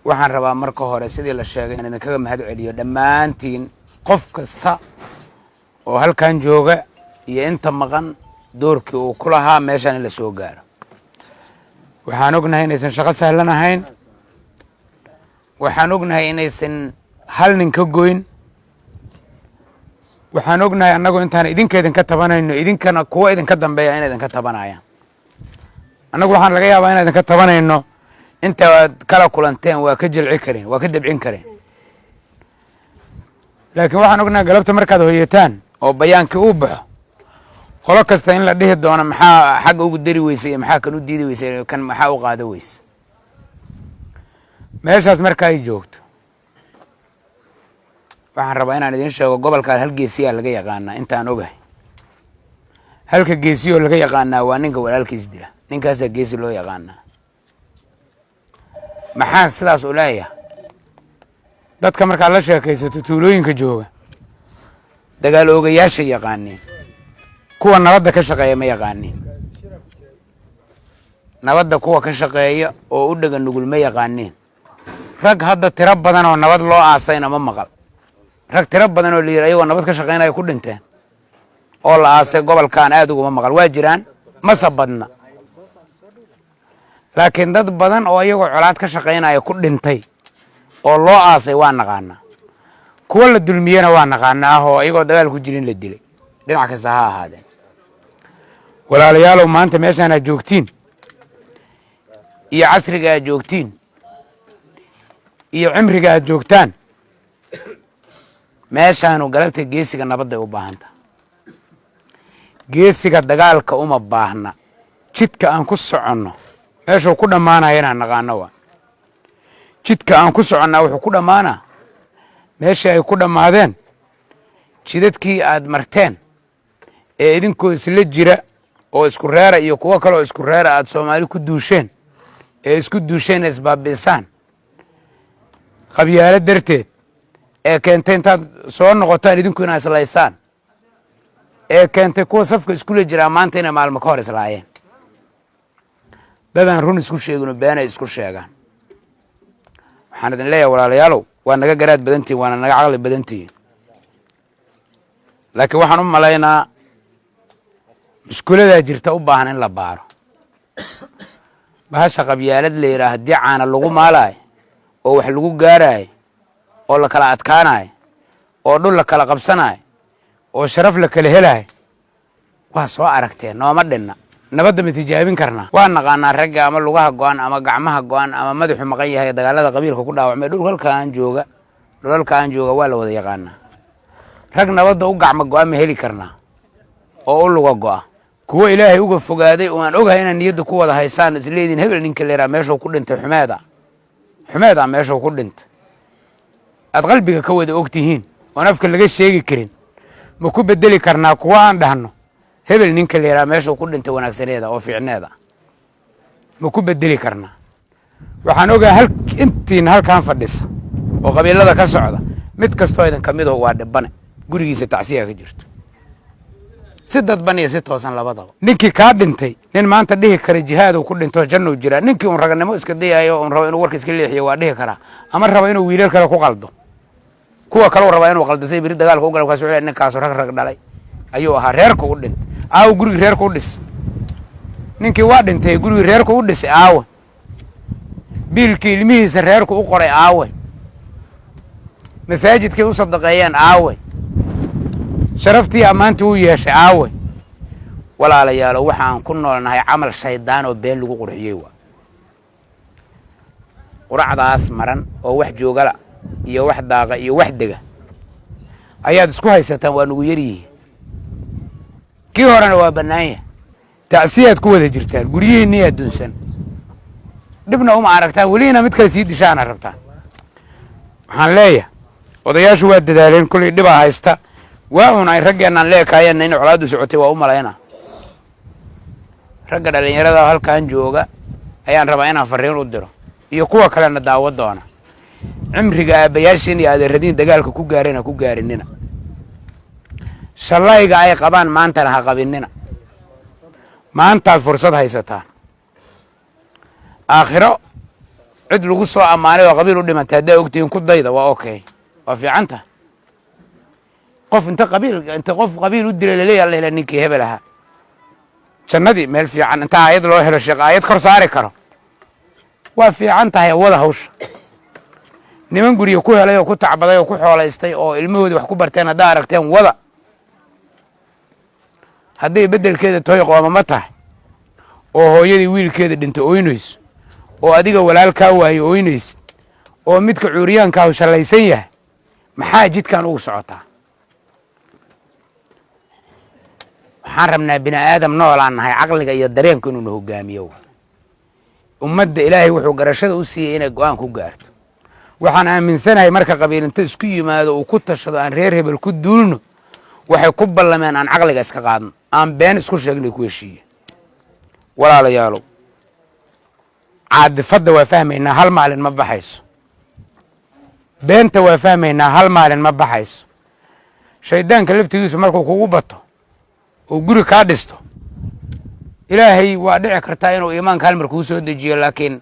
Waxaan rabaa marka hore, sidii la sheegay, inaan idinkaga mahad celiyo dhammaantiin, qof kasta oo halkan jooga iyo inta maqan, doorkii uu ku lahaa meeshaan in la soo gaaro. Waxaan ognahay inaysan shaqo sahlan ahayn. Waxaan ognahay inaysan hal nin ka goyn. Waxaan ognahay annagu intaan idinka idinka tabanayno, idinkana kuwa idinka dambeeya inay idinka tabanayaan. Annagu waxaan laga yaabaa inaan idinka tabanayno inta aad kala kulanteen waa ka jilci kareen, waa ka debcin kareen, laakiin waxaan ognahay galabta markaad hoyataan oo bayaankii uu baxo, qolo kasta in la dhihi doono: "Maxaa xagga ugu dari weysay iyo maxaa kan u diidi weysay, kan maxaa u qaada weyse?" Meeshaas marka ay joogto, waxaan rabaa inaan idiin sheego gobolkaan hal geesiyaa laga yaqaanaa. Intaan ogahay, halka geesiyoo laga yaqaanaa waa ninka walaalkiis dila. Ninkaasaa geesi loo yaqaanaa. Maxaan sidaas u leeyahay? Dadka markaad la sheekaysato tuulooyinka jooga, dagaal oogayaasha yaqaaniin, kuwa nabadda ka shaqeeya ma yaqaaniin. Nabadda kuwa ka shaqeeya oo u dhega nugul ma yaqaaniin. Rag hadda tiro badan oo nabad loo aasayna ma maqal. Rag tiro badan oo la yidhi ayagoo nabad ka shaqeynaya ku dhinteen oo la aasay gobolkan aad uguma maqal. Waa jiraan, mase badna, laakiin dad badan oo iyagoo colaad ka shaqaynaya ku dhintay oo loo aasay waa naqaanaa. Kuwa la dulmiyena waa naqaanaa oo iyagoo dagaal ku jirin la dilay, dhinac kasta ha ahaadeen. Walaalayaalow, maanta meeshaan aad joogtiin iyo casriga aad joogtiin iyo cimriga aad joogtaan, meeshaanu galabta geesiga nabadday u baahantaha, geesiga dagaalka uma baahna. Jidka aan ku soconno meeshuu ku dhammaanaya inaan naqaano waa jidka aan ku soconnaa wuxuu ku dhammaanaa meeshii ay ku dhammaadeen jidadkii aad marteen ee idinkoo isla jira oo isku reera iyo kuwo kale oo isku reera aad Soomaali ku duusheen, ee isku duusheen ee isbaabi'isaan qabyaalo darteed, ee keentay intaad soo noqotaan idinku inaad islaysaan, ee keentay kuwa safka iskula jiraa maanta inay maalmo ka hor islaayeen. Dadaan run isku sheegino beenay isku sheegaan. Waxaan idin leeyahay, walaalayaalow, waa naga garaad badantihin, waana naga caqli badantihin, laakiin waxaan u malaynaa mushkuladaa jirta u baahan in la baaro. Bahasha qabyaalad la yidhaah, haddii caana lagu maalayo oo wax lagu gaaraayo oo la kala adkaanayo oo dhul la kala qabsanayo oo sharaf la kala helayo, waa soo aragteen, nooma dhinna. Nabadda ma tijaabin karnaa? Waa naqaanaa ragga ama lugaha go-an ama gacmaha go-an ama madaxu maqan yahay, dagaalada qabiilka ku dhaawacmay dhulalkaan jooga. Dhulalka aan jooga waa la wada yaqaanaa. Rag nabadda u gacmo go-a ma heli karnaa oo u luga go-a? Kuwo Ilaahay uga fogaaday oo aan ogahay inaad niyadda ku wada haysaan, isleediin hebel ninka leeraa meeshuu ku dhintay xumeeda, xumeeda meeshuu ku dhintay aad qalbiga ka wada og tihiin oon afka laga sheegi karin, ma ku bedeli karnaa kuwa aan dhahno hebel ninka la yidhaha meeshuu ku dhintay wanaagsaneeda oo fiicneeda? Ma ku bedeli karnaa? Waxaan ogaa hal intiina halkan fadhisa oo qabiilada ka socda, mid kastoo idin ka midaho waa dhibane, gurigiisa tacsiya ka jirto, si dadban iyo si toosan labadaba. Ninkii kaa dhintay, nin maanta dhihi kara jihaaduu ku dhinto, jannuu jiraa, ninkii un raganimo iska dayayo, un rabo inuu warka iska leexiyo, waa dhihi karaa, ama raba inuu wiilal kale ku qaldo, kuwa kale u rabaa inuu qaldo say beri dagaalka u galabkaas wuxuu leeyahay, ninkaasu rag rag dhalay ayuu ahaa, reerka u dhintay. Aawo gurigii reerka u dhis? Ninkii waa dhintay, gurigii reerka u dhisay aawe? Biilkii ilmihiisa reerku u qoray aawe? Masaajidkay u sadaqeeyeen aawe? Sharaftii ammaantii u yeeshay aawe? Walaalayaalo, waxaan ku noolnahay camal shaydaan oo been lagu qurxiyey. Waa quracdaas maran oo wax joogala iyo wax daaqa iyo wax dega ayaad isku haysataan. Waa nugu yaryihiin, kii horena waa bannaanya. Tacsiyaad ku wada jirtaan, guryihiinniyaa dunsan, dhibna uma aragtaan, welihina mid kale sii dishaana rabtaan. Waxaan leeyahay, odayaashu waa dadaaleen, kollay dhibaa haysta. Waa un ay raggeenaan leekaayeenna in colaaddu socotay waa u malaynaa. Ragga dhallinyarada halkan jooga ayaan rabaa inaan farriin u diro iyo kuwa kalena daawo doona: cimriga aabbayaashiin iyo adeeradiin dagaalka ku gaareen ha ku gaarinina, shallayga ay qabaan maantana ha qabinina. Maantaad fursad haysataan. Aakhiro Cid lagu soo ammaanay oo qabiil u dhimantay haddaa ogtihiin, ku dayda, waa okay, waa fiican tahay. Qof inta qabiil, inta qof qabiil u dilay laleeyahay, "Alla hela ninkii hebel ahaa jannadii," meel fiican inta aayad loo helo, sheekh aayad kor saari karo, waa fiican tahay. Wada hawsha niman guryo ku helay oo ku tacbaday oo ku xoolaystay oo ilmahoodii wax ku barteen haddaa aragteen, wada. Hadday beddelkeeda toy qoomama tahay oo hooyadii wiilkeeda dhinta ooynayso, oo adiga walaalkaa waayo ooynaysid, oo midka cuuriyaankaahu shallaysan yahay, maxaa jidkan ugu socotaa? Waxaan rabnaa bini aadam noolaan nahay, caqliga iyo dareenku inuuna hogaamiyo. Ummadda Ilaahay wuxuu garashada u siiyey inay go-aan ku gaarto. Waxaan aaminsanahay marka qabiilinto isku yimaado uu ku tashado aan reer hebel ku duulno, waxay ku ballameen aan caqliga iska qaadno, aan been isku sheegnay, ku heshiiye. Walaalayaalow, caadifadda waa fahmaynaa, hal maalin ma baxayso. Beenta waa fahmaynaa, hal maalin ma baxayso. Shaydaanka laftigiisu markuu kugu bato oo guri kaa dhisto, Ilaahay waa dhici kartaa inuu iimaanka hal mar kuu soo dejiyo, laakiin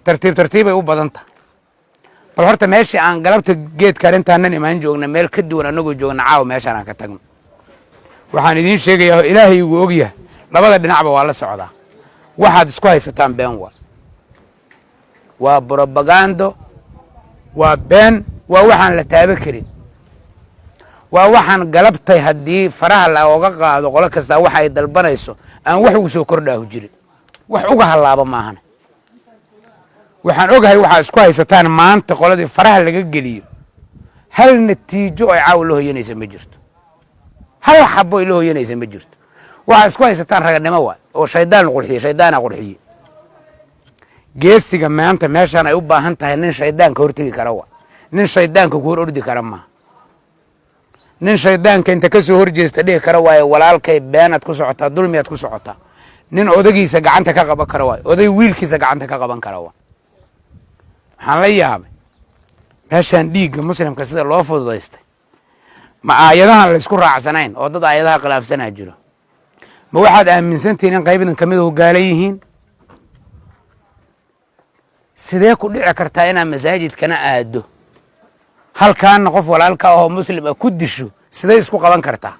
tartiib tartiibay u badan tahay. Bal horta meeshii aan galabta geedkaan intaanan imaan joogna meel ka duwan annagoo joogna, caawa meeshaan aan ka tagno. Waxaan idiin sheegayaa oo Ilaahay igu ogyahay, labada dhinacba waa la socdaa. Waxaad isku haysataan been, waa brobagando, waa been, waa waxaan la taaba karin, waa waxaan galabtay haddii faraha looga qaado qolo kastaa waxa ay dalbanayso aan wax ugu soo kordhaahu jirin, wax uga hallaaba maahane. Waxaan ogahay waxaa isku haysataan maanta qoladii faraha laga geliyo, hal natiijo ay caawa la hoyanaysa ma jirto, hal xabo ay la hoyanaysa ma jirto. Waxaa isku haysataan raganimo waay oo shaydaan qurxiye, shaydaana qurxiye. Geesiga maanta meeshaan ay u baahan tahay nin shaydaanka hortegi kara wa, nin shaydaanka ku hor ordi kara maaha, nin shaydaanka inta ka soo horjeesta dhihi kara waayo, "Walaalkay, beenaad ku socotaa, dulmiyaad ku socotaa." Nin odagiisa gacanta ka qaban kara waayo, oday wiilkiisa gacanta ka qaban kara waa. Waxaan la yaabay meeshaan dhiigga muslimka sida loo fududaystay. Ma aayadahan la isku raacsanayn oo dad aayadaha khilaafsanaa jiro? Ma waxaad aaminsantihiin in qaybidan kamid ahu gaala yihiin? Sidee ku dhici kartaa inaad masaajidkana aado, halkaana qof walaalka ahoo muslim ah ku disho? Siday isku qaban kartaa?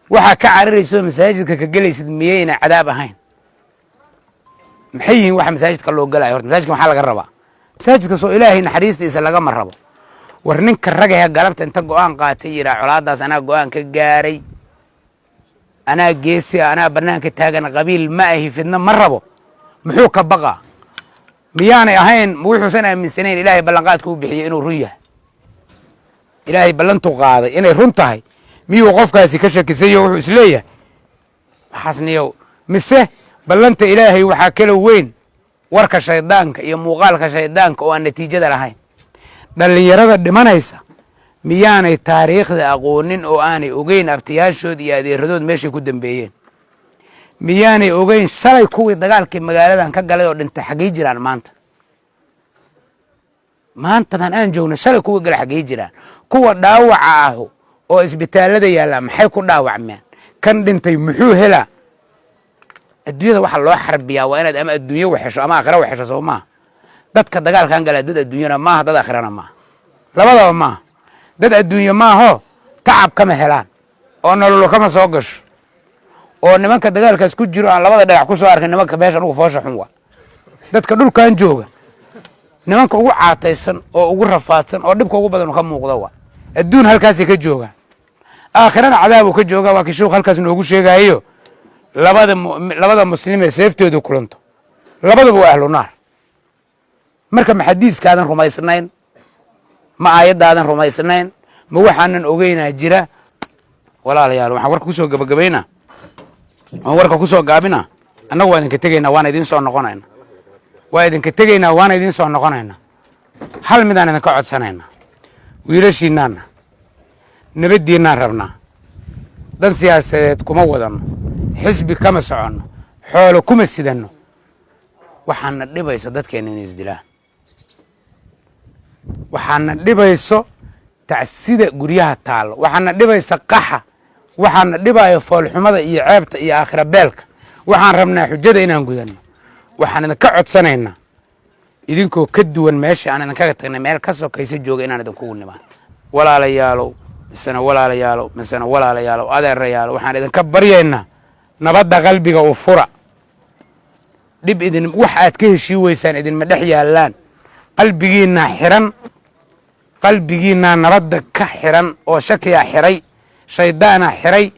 Waxaa ka cararayso masaajidka ka gelaysid miyayna cadaab ahayn? Maxay yihiin waxa masaajidka loo gelayo? Horta masaajidka maxaa laga rabaa? Masaajidka soo Ilaahay naxariistiisa lagama rabo? War ninka ragahe galabta inta go-aan qaatay yidhaa, "Colaadaas anaa go-aan ka gaaray, anaa geesi, anaa banaanka taagan, qabiil ma ahi, fidno ma rabo," muxuu ka baqaa? Miyaanay ahayn? Ma wuxuusan aaminsanayn Ilaahay ballanqaadka u bixiyey inuu run yahay? Ilaahay ballantu qaaday inay run tahay miyuu qofkaasi ka shakisayo? Wuxuu isleeyahay waxaasniyow, mise ballanta Ilaahay waxaa kala weyn warka shaydaanka iyo muuqaalka shaydaanka oo aan natiijada lahayn? Dhallinyarada dhimanaysa miyaanay taariikhda aqoonin oo aanay ogeyn abtiyaashood iyo adeeradood meeshay ku dambeeyeen? Miyaanay ogeyn shalay kuwii dagaalkii magaaladan ka galay oo dhintay xaggey jiraan maanta? Maantadan aan joogna shalay kuwii galay xaggey jiraan? Kuwa dhaawaca ahu oo isbitaallada yaallaa maxay ku dhaawacmeen? Kan dhintay muxuu helaa? Adduunyada waxaa loo xarbiyaa waa inaad ama adduunyo waxesho ama aakhira waxesho, soo maaha? Dadka dagaalkan galaa dad adduunyana maaha, dad aakhirana maaha, labadaba maaha. Dad adduunye maaho, tacab kama helaan oo nololo kama soo gasho, oo nimanka dagaalkaas ku jiro aan labada dhagax ku soo arkin, nimanka meesha ugu foosha xun waa dadka dhulkan jooga. Nimanka ugu caataysan oo ugu rafaadsan oo dhibka ugu badan ka muuqda waa adduun, halkaasay ka joogaan, aakhirana cadaabu ka jooga. Waa kii sheekhu halkaas noogu sheegayo, labada muslim ee seeftoodu kulanto labadaba waa ahlu naar. Marka ma xadiiskaadan rumaysnayn? Ma aayaddaadan rumaysnayn? Ma waxaanan ogeynaa jira? Walaalayaal, waxaan warka kusoo gabagabaynaa waan warka kusoo gaabina, annagu waa idinka tegaynaa, waana idiin soo noqonayna. Waa idinka tegaynaa, waana idiin soo noqonaynaa. Hal midaan idinka codsanaynaa: wiilashiinaanna nabaddiinnaan rabnaa. Dan siyaasadeed kuma wadanno, xisbi kama soconno, xoolo kuma sidanno. Waxaana dhibayso dadkeenna inay isdilaan, waxaana dhibayso tacsida guryaha taallo, waxaana dhibaysa qaxa, waxaana dhibayo foolxumada iyo ceebta iyo aakhira beelka. Waxaan rabnaa xujada inaan gudanno. Waxaan idinka codsanaynaa Idinkoo ka duwan meesha aan idinkaga tagnay, meel ka sokaysa jooga inaan idinkugu nimaan. Walaalayaalow, misena walaalayaalow, misena walaalayaalow, adeerayaalow, waxaan idinka baryaynaa nabadda qalbiga u fura. Dhib idin wax aad ka heshii weysaan idinma dhex yaallaan. Qalbigiinnaa xiran, qalbigiinnaa nabadda ka xiran oo shakiyaa xiray, shaydaanaa xiray.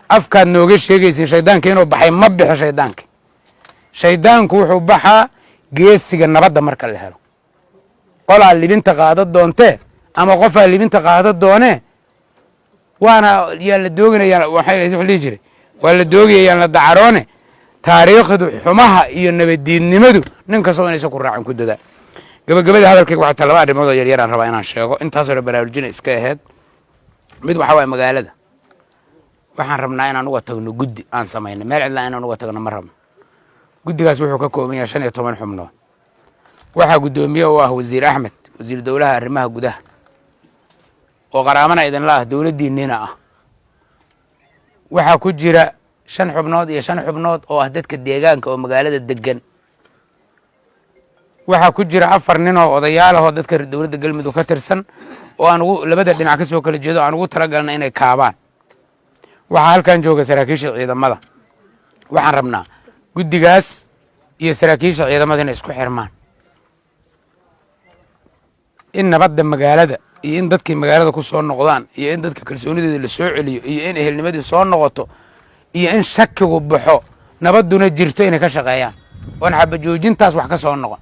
Afkaad nooga sheegaysiin shaydaanka inuu baxay. Ma bixo shaydaanka. Shaydaanku wuxuu baxaa geesiga nabadda marka la helo. Qolaa libinta qaado doontee ama qofaa libinta qaado doonee, waana yaan la dooginaya. Waxay dhihi jiray, waa la doogaya, yaan la dacaroone. Taariikhdu xumaha iyo nabaddiidnimadu nin kastoo inaysan ku raacin ku dadaa. Gabagabada hadalkayga waxaa ta laba arrimood oo yaryar aan rabaa inaan sheego. Intaasoo dhan baraarujina iska aheyd. Mid waxaa waaya, magaalada waxaan rabnaa inaan uga tagno guddi aan samaynay. Meel cidlaa inaan uga tagno ma rabno. Guddigaas wuxuu ka kooban yahay 15 xubnood. Waxaa guddoomiye u ah Wasiir Axmed, wasiir dowlaha arrimaha gudaha, oo qaraamana idinla ah, dowladdiinniina ah. Waxaa ku jira shan xubnood iyo shan xubnood oo ah dadka deegaanka oo magaalada degan. Waxaa ku jira afar nin oo odayaal ahoo dadka dowladda Galmudug ka tirsan oo aan ugu labada dhinac ka soo kala jeedo, aan ugu talagalna inay kaabaan. Waxaa halkan jooga saraakiisha ciidamada. Waxaan rabnaa guddigaas iyo saraakiisha ciidamada inay isku xirmaan, in nabadda magaalada iyo in dadkii magaalada ku soo noqdaan iyo in dadka kalsoonidooda la soo celiyo iyo in ehelnimadii soo noqoto iyo in shakigu baxo, nabadduna jirto, inay ka shaqeeyaan oon xabajoojintaas wax ka soo noqon.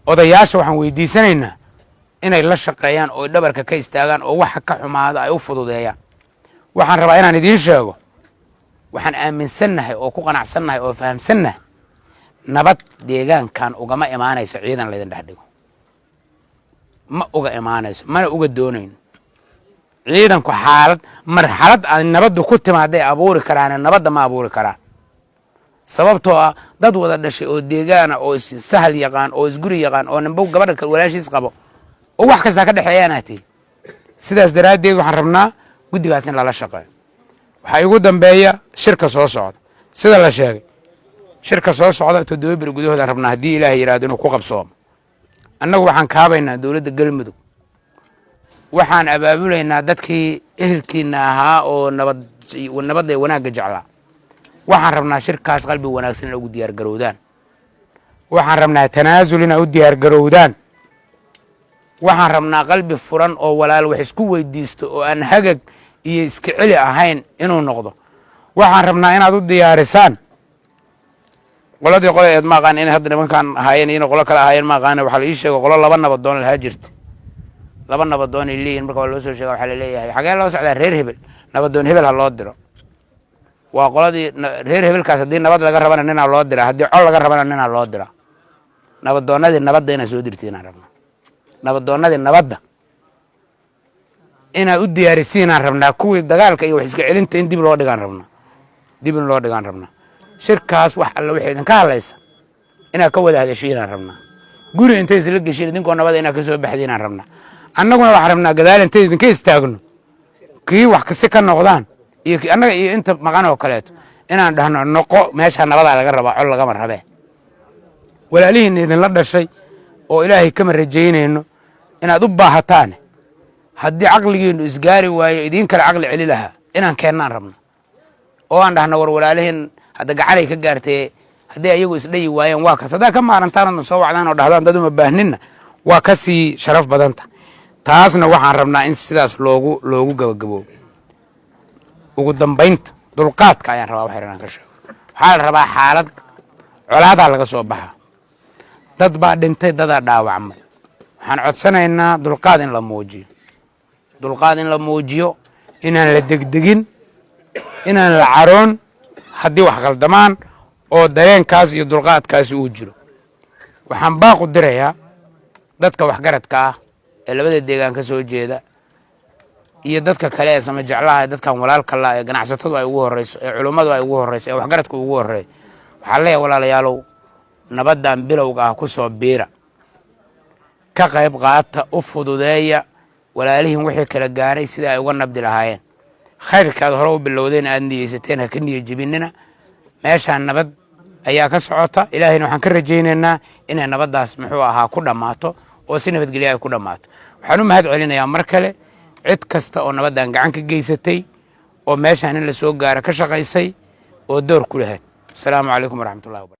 Odayaasha waxaan weydiisanaynaa inay la shaqeeyaan oo dhabarka ka istaagaan oo waxa ka xumaada ay u fududeeyaan. Waxaan rabaa inaan idiin sheego, waxaan aaminsannahay oo ku qanacsannahay oo fahamsannahay, nabad deegaankan ugama imaanayso ciidan laydin dhex dhigo. Ma uga imaanayso, mana uga doonayno. Ciidanku xaalad marxalad ay nabaddu ku timaaday abuuri karaane, nabadda ma abuuri karaan, sababtoo ah dad wada dhashay oo deegaana oo issahal yaqaan oo isguri yaqaan oo nimbo gabadha walaashiis qabo oo wax kastaa ka dhexeeyaanaa tihi. Sidaas daraaddeed waxaan rabnaa guddigaas in lala shaqeeyo. Waxaa igu dambeeya shirka soo socda. Sida la sheegay, shirka soo socda 7 beri gudahoodaan rabnaa, haddii Ilaahay yidhahdo, inuu ku qabsoomo. Annagu waxaan kaabaynaa dowladda Galmudug. Waxaan abaabulaynaa dadkii ehelkiina ahaa oo nabad nabadda ee wanaagga jeclaa. Waxaan rabnaa shirkaas qalbi wanaagsan ina ugu diyaar garowdaan. Waxaan rabnaa tanaasul inaa u diyaar garowdaan. Waxaan rabnaa qalbi furan oo walaal wax isku weydiisto oo aan hagag iyo iska celi ahayn inuu noqdo. Waxaan rabnaa inaad u diyaarisaan qoladii qola eed ma aqaan inay hadda nimankaan ahaayeen iyo inay qolo kale ahaayeen, ma aqaana. Waxaa la ii sheegay qolo laba nabadoon lahaa jirta. Laba nabadoon ay leeyihin. Marka waa loo soo sheega, waxaa laleeyahay, xagee loo socdaa? Reer hebel, nabadoon hebel ha loo diro. Waa qoladii reer hebelkaas. Haddii nabad laga rabana ninaa loo diraa, haddii col laga rabana ninaa loo diraa. Nabadoonnadii nabadda inaad soo dirtiinaan rabnaa. Nabadoonnadii nabadda inaad u diyaarisiinaan rabnaa. Kuwii dagaalka iyo wax iska celinta in dib loo dhigaan rabnaa, dib in loo dhigaan rabnaa. Shirkaas wax alla wixii idinka hadlaysa inaad ka wada hadashiinaan rabnaa. Guri intay isla geshiin idinkoo nabada inaad ka soo baxdiinaan rabnaa. Annaguna waxaan rabnaa gadaal intay idinka istaagno, kii wax kasi ka noqdaan iyo annaga iyo inta maqan oo kaleeto, inaan dhahno noqo, meesha nabadaa laga rabaa, col lagama rabee. Walaalihiinna idinla dhashay oo Ilaahay kama rajaynayno inaad u baahataane, haddii caqligiinnu isgaari waayo, idiin kale caqli celi lahaa inaan keennaan rabno oo aan dhahno, war walaalihiin hadda gacanay ka gaartee, haddii ayagu isdhayi waayeen waa kaas. Haddaa ka maarantaan oodna soo wacdaan oo dhahdaan dad uma baahninna, waa ka sii sharaf badanta. Taasna waxaan rabnaa in sidaas loogu gabagaboobo. Ugu dambaynta, dulqaadka ayaan rabaa wax yar inaan ka sheego. Waxaa la rabaa, xaalad colaadaa laga soo baxa, dad baa dhintay, dadaa dhaawacmay. Waxaan codsanaynaa dulqaad in la muujiyo, dulqaad in la muujiyo, inaan la degdegin, inaan la caroon haddii wax qaldamaan, oo dareenkaas iyo dulqaadkaasi uu jiro. Waxaan baaqu dirayaa dadka waxgaradka ah ee labada deegaan ka soo jeeda iyo dadka kale ee sama jeclaha ee dadkan walaalka la ee ganacsatadu ay ugu horeyso, ee culummadu ay ugu horeyso, ee waxgaradku ugu horreeyo. Waxaan leeyahay, walaalayaalow, nabaddan bilowga ah ku soo biira, ka qayb qaata, u fududeeya walaalihiin wixii kala gaaray sida ay uga nabdi lahaayeen. Khayrka aad hore u bilowdeen, aad niyeysateen, ha ka niyo jebinina. Meeshaan nabad Ayaa ka socota. Ilaahayna waxaan ka rajaynaynaa inay nabaddaas, muxuu ahaa, ku dhammaato oo si nabadgelya ay ku dhammaato. Waxaan u mahad celinayaa mar kale cid kasta oo nabaddan gacan ka geysatay oo meeshaan in la soo gaaro ka shaqaysay oo door ku lahayd. Asalaamu calaykum waraxmatullahi wabarakatu.